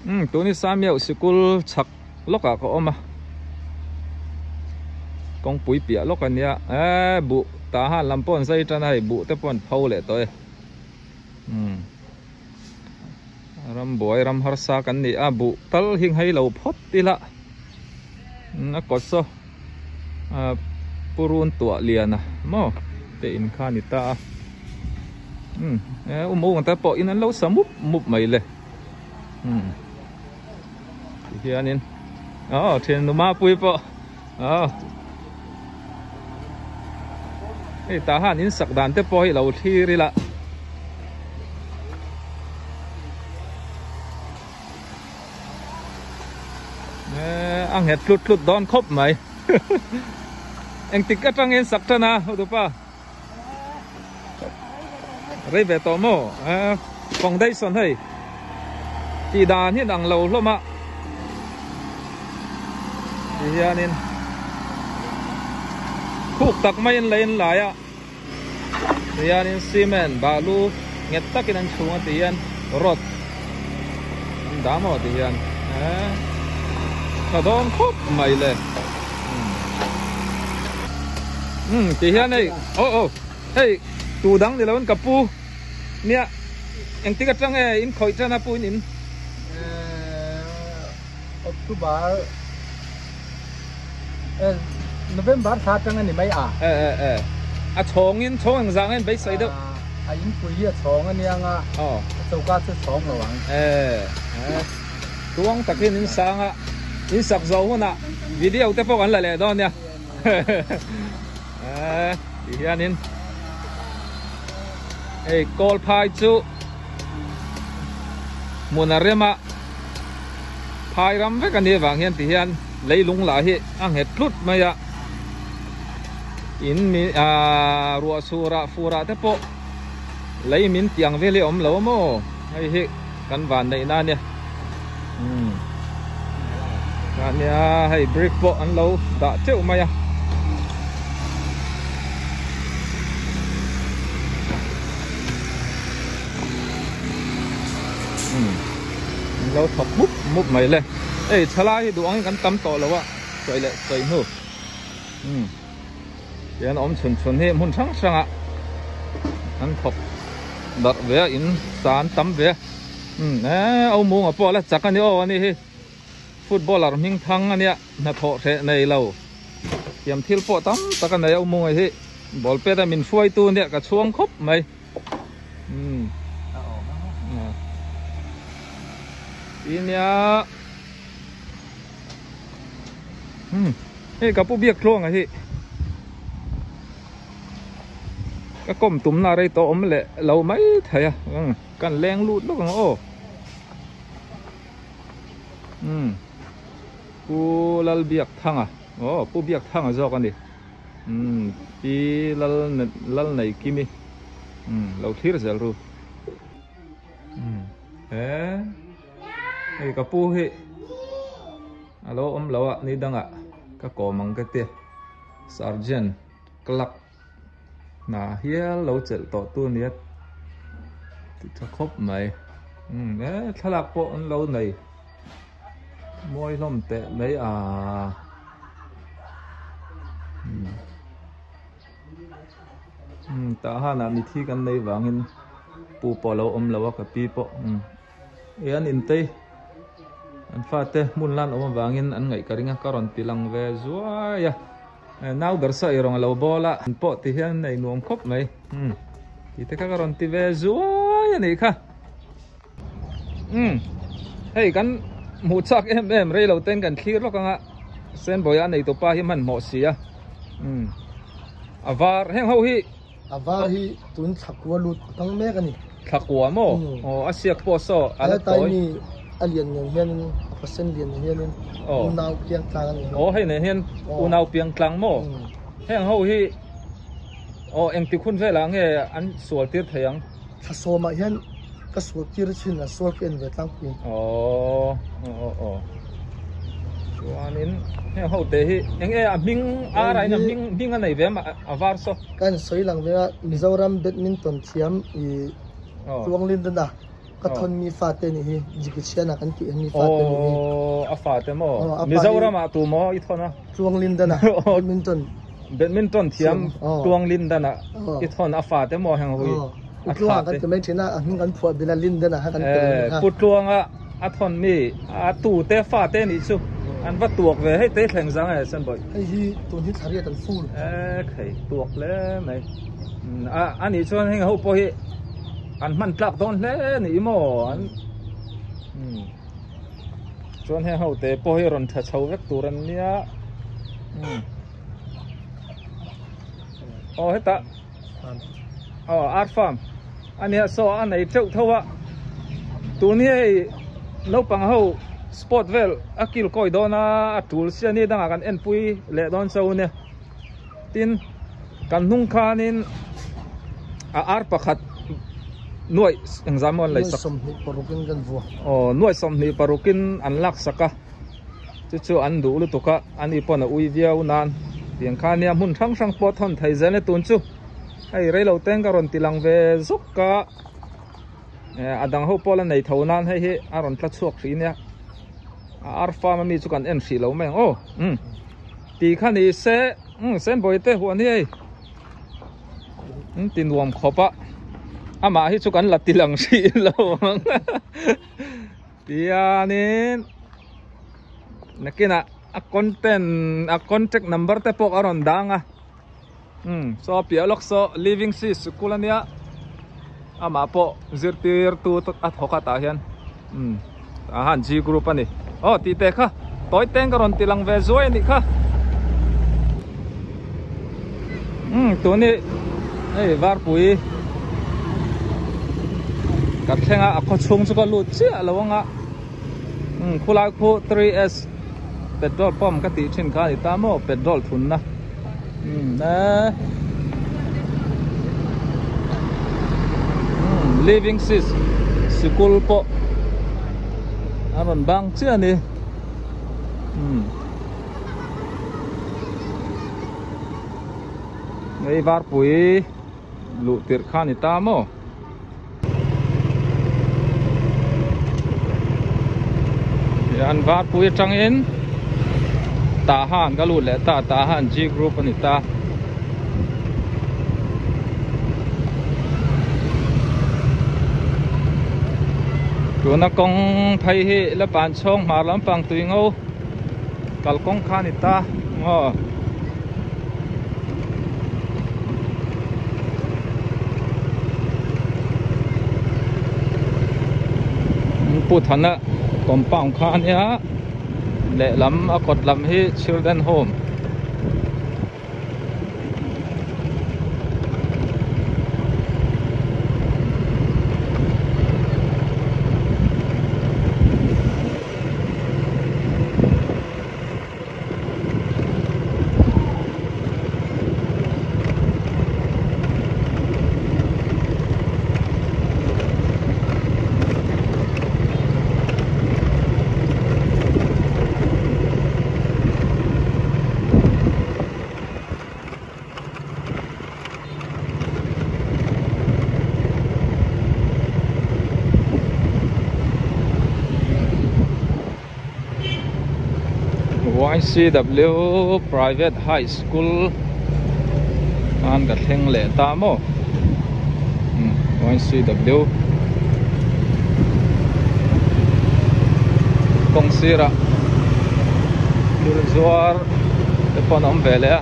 Umm tuni Samiau sikul chhak lawkah ka awm a, kawngpui piah lawk a nia eee buh tah han lam pawh an zai tan a hei buh te pawh an pho leh tawh e umm rambuai ram harsa kan ni a buh tal hi nghei lo phawt ila umm a kawt saw ah purun tuah lian a maw te in kha a ni ta a umm e u mawng te pawh in an lo sa mup mup mai le. Umm tihianin aw thian numa pui pawh aw hei tah han in sak dan te pawh hi lo thlir ila eh a nghet tlut tlut dawn khawp mai engtik atangin sak tan a hotupa. Rei ve tawh maw eh foundation hei tih dan hi an ang lo hlawm a ti hianin khuk tak maiin lei an lai a ti hianin cement balu nghet takin an chhung a ti hian rod an dah maw ti hian eh tha dawn khawp mai le. Umm ti hian hei aw aw hei tu dang ni loin ka pu nia engtik atang nge in khawih tan a pu in in. October November thla atang a ni mai a. E e e a chhawng in chhawng engzah nge in beisei deuh. A inpui hi a chhawng a nia nga a choka chu chhawng lo ang. E e. Tuang takin in sang a, in sak zawh hunah video te pawh kan la leh dawn nia. Eee ti hianin hei kawl phai chu hmun a rem a, phai ram vek a nih avang hian ti hian leilung lah hi a nghet tlut mai a, in mi aaa ruah surah furah te pawh lei min tih ang vel hi a awm lo a maw hei hi. Kan van neih na ania umm ania hei brick pawh an lo dah teuh mai a umm an lo thawk mup mup mai le hei thalai hi duh angin kan tam tawh lo a sawi leh sawi hnu umm tihian awm chhun chhun hi hmun hrang hrang ah an thawk darh ve a in sa an tam ve a umm eee au munga pawh a la chak a ni aw ani hi footballer hming thang a nia hnathawh hreh nei lo thiam thil pawh tam tak a nei au munga hi ball pet a min hruai tu nia ka chhuang khawp mai umm ti nia umm. Hei ka pu biak tluanga hi ka kawm tumna rei tawh awm leh lo mai thei a umm kan leng lut lawk ang aw umm pu Lalbiakthanga aw pu Biakthanga zawk a ni umm pi Lal Lalneikimi umm lo thlir zel ru umm he hei ka pu hi. A lo awm lo a ni dangah ka kawm ang ka ti. Sergeant clerk hna hial lo chelh tawh tu nia ti tha khawp mai. Umm e thlalak pawh an lo nei mawi hlawm teh mai a. Umm tah hanah mithi kan nei vangin pu pawh a lo awm lo a ka pi pawh umm. E an intei an fate hmun lan awm avangin an ngaih ka ring a ka rawn ti lang ve zuai a nau ber saw eirawng a lo bawl a an pawh ti hian nei nuam khawp mai umm tih te kha ka rawn ti ve zuai a nih kha umm hei kan hmuh chak em em rei lo ten kan thlir lawk anga senbawiah a nei tupa hi hmanhmawh si a umm a var heng ho hi. A var hi tun thlakua lut a kang mek a ni. Thlakua maw? Aw a siak pawh saw a la tawi. Helai mi a lian nen hianin a pasen lian nen hianin unau piang tlang a ni. Aw hei nen hian unau piang tlang maw? Heng ho hi aw engtik hun velah nge an sual tir thei ang? Thla sawmah hian ka sual tir thin a sual ka en ve tlangpui. Aw aw aw chuanin heng ho te hi eng nge a hming ara in a hming hming a nei ve a a var saw. Ka han sawi lang ve a Mizoram badminton thiam i Tluanglin a. Ka thawn mi fate nih hi Jiki Chhiana kan tih mi fate nih hi. Aw a fate maw? Mizoram ah tu maw i thawn a? Tluang Lindan a badminton. Badminton thiam Tluang Lindan a i thawn a fate maw heng hui? Pu Tluanga kan ti mai thin a, a hming kan phuah bil a Lindan a kha kan tel a. Pu Tluanga a thawn mi a tu te fate nih chu an va tuak ve hei te thleng zang e Senbawih. Hei hi tun hi thlariat an full. E khei tuak hle mai. A nih chuan heng ho pawh hi an hman tlak dawn hle ni maw an chuan heng ho te pawh hi rawn tha chho vek tur an nia aw hetah aw ar farm a nia saw a nei teuh tho a tun hi hei naupang ho sport vel a kil kawi dawn a a tul sia ni dangah kan enpui leh dawn cho nia. Tin, kan hnung khanin a ar pakhat nuaih engzah maw an lei sak? Nuaih 26 in kan vuah. Aw, nuaih 26 in an lak sak a, chu chu an duh lutuk a, ani pawn a ui viau nan tiang kha nia hmun hrang hrang pawh thawn thei zel e tun chu hei reilo teng ka rawn ti lang ve zuk a, a dang ho pawh la nei tho nan hei hi a rawn tla chhuak hrih nia, a ar farm ami chu kan en hrih lo mai ang aw umm. Ti kha ni se umm Senbawi te huan hi hei an ti nuam khawp a amah hi chu kan la ti lang hrih lo ang tianin nakinah a content a contact number te pawh a rawn dang a umm saw piah lawk saw living sea sikul ania amah pawh zirtirtu a thawk a tah hian umm tah han G group a ni aw tih teh kha tawi teng ka rawn ti lang ve zuai a nih kha umm tun hi hei varpui ka thleng a a khaw chhung chu ka lut chiah lo ang a umm khulai khu 3s petrol pump ka tih thin kha a ni ta maw petrol thunna umm eee umm living seas sikul pawh a rawn bang chiah a ni umm hei varpui luh tirh kha a ni ta maw. An varpui atangin Tahan ka lut leh ta Tahan G group a ni ta. Tuna kawng phei hi la pan chhawng hmar lampang tui ngo kalkawng kha a ni ta aw. Pu Thana compound kha a nia lehlam a kawt lam hi children home. YCW Private High School an ka thleng leh ta maw YCW kawng sirah thil zuar te pawh an awm ve leh a.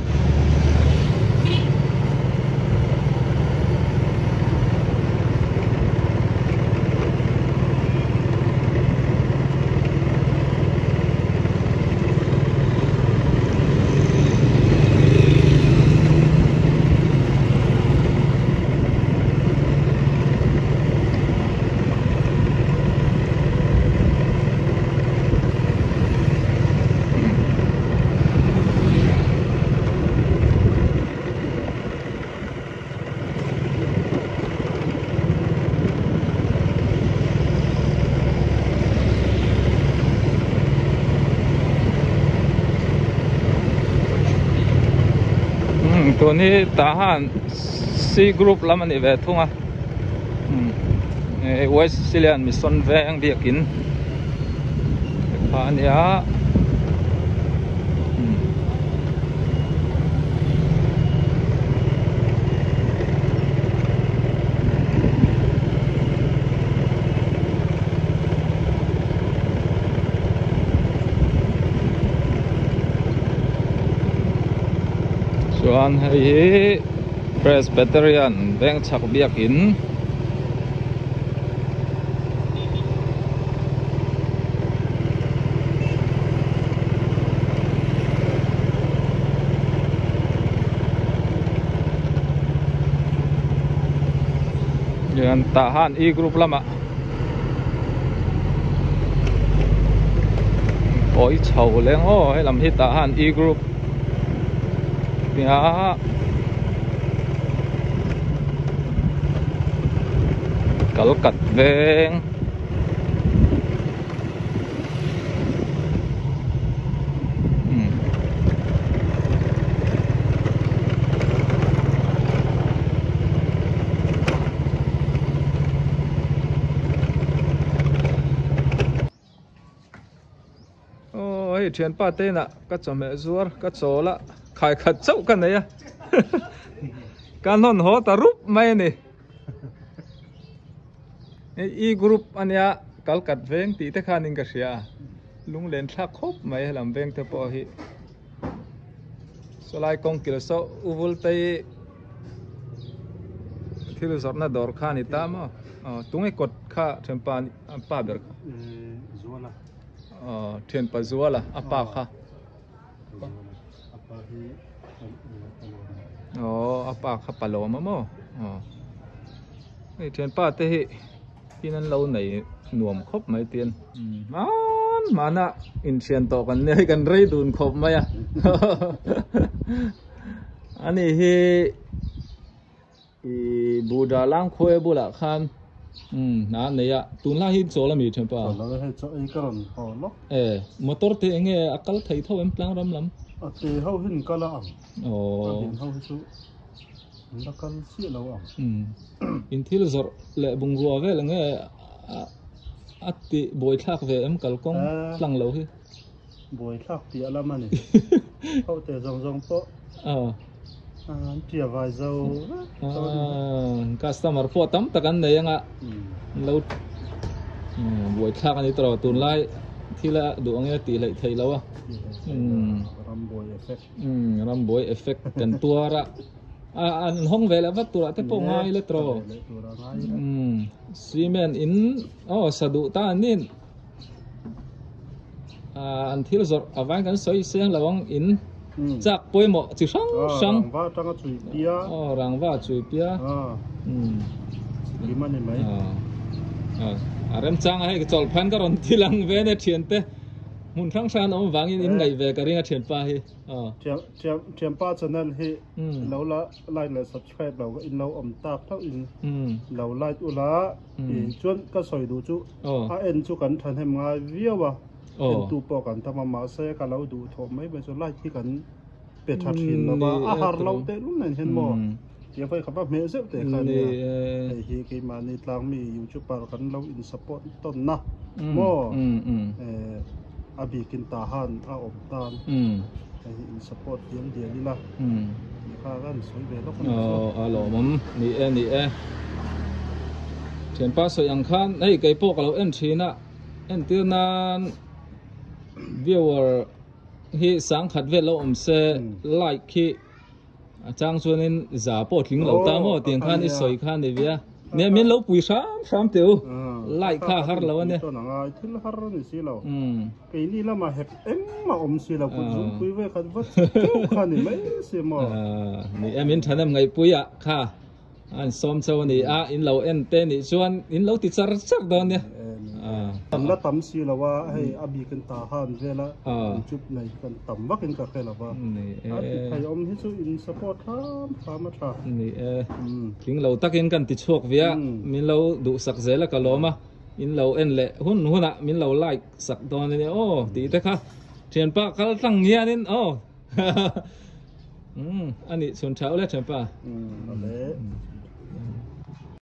Tun hi tah han C group lam a ni ve thung a. Wesleyan Mission Veng biakin kha a nia. Chuan hei hi Presbyterian Vengchhak biakin Hian tah han e group lamah kawi chho leng aw he lam hi tah han e group nia kal kat veng. Aw hei thianpa te inah ka chawhmeh zuar ka chawl a khai khat chauh ka nei a ka hnawn haw ta rup mai a ni. Hei e group ania kal kat veng tih te khanin ka hria a lunglen thlak khawp mai helam veng te pawh hi sawlai kawng kil saw u vul te hi thil zawrhna dawr kha a ni ta maw aw tunge kawt kha thianpa a pa ber kha aw thianpa zuala a pa kha. Aw a pa kha palawm a maw aw hei thianpa te hi tin an lo nei nuam khawp mai tin hman hmana inthian tawh kan nia hei kan rei dun khawp mai a ani hi. I Buddha lang khuai bulah khan hna a nei a, tunlai hi chawl a mi thin pa? Chawl lo e, hei chaw ei ka rawn haw lawk. E, motor te enge a kal thei tho em tlang ram lam? A te ho hi an kal a ang, a lian ho hi chu an la kal chiah lo ang. In thil zawrh leh bungrua vel enge a ti buaithlak ve em kalkawng tlang lo hi? Buaithlak tih a lam a ni. Ho te zawng zawng pawh an tia vai zo vek tawh a ni. Customer pawh tam tak an nei anga lo buaithlak a ni tawh lo tunlai thil a duh angin a tih hleih theih lo a. Rambuai effect. Rambuai effect kan tuar a. An hawng ve leh vat turah te pawh ngai la tawh. Cement in aw sa duh ta an ni. An thil zawrh avangin kan sawi seng lo ang in chak pawimawh chi hrang hrang rangva atanga chui pia aw rangva chui pia chi kim a ni mai a remchang a hei chawlh phan ka rawn thil ang ve ania thiante hmun hrang hrang an awm vangin in ngaih ve ka ring a thianpa hi thianpa channel hi lo la like leh subscribe lo in lo awm tak hlauh in lo like ula Chuan ka sawi duh chu a en chu kan thahnem ngai viau a, entu pawh kan tam a, mahse ka lo duh thawh mai mai chu light hi kan pe tha thin lo va, a har lo tehlul nen hian maw tia vawi khat va hmeh zeuh teh kha ania, hei hi keimahni tlangmi youtuber kan lo in support tawn na maw a bikin tahan a awm tan hei hi in support dial dial ila tih kha kan sawi ve lawk a ni chu. A lawmawm ni e ni e. Thianpa sawi ang khan hei kei pawh ka lo en thin a entir nan viewer hi sangkhat vel lo awm se like hi A chang chuanin za pawh tling lo ta maw tiang khan i sawi kha a ni ve a. Nia min lo pui hram hram teh u. Like kha a har lo a nia. Chuan a ngai thil har a ni si lo. Keini lamah hek engmah awm si lo kut zungpui ve khat vat teuh kha a ni mai si maw. Ni e min thanem ngaihpui ah kha an sawm chauh a ni a, in lo en te nih chuan in lo ti char char dawn nia. Kan la tam si lo a, hei a bikin ta han vel a, YouTube nei hi kan tam vakin ka hre lo va. A ti thei awm hi chu in support hram hram a tha. Ni e, tling lo takin kan ti chhuak ve a, min lo duhsak zel a ka lawm a, in lo en leh hun hunah min lo like sak dawn a nia aw tih te kha thianpa kal tlang hianin aw. Umm a nih chhun tha ule thianpa. Awle.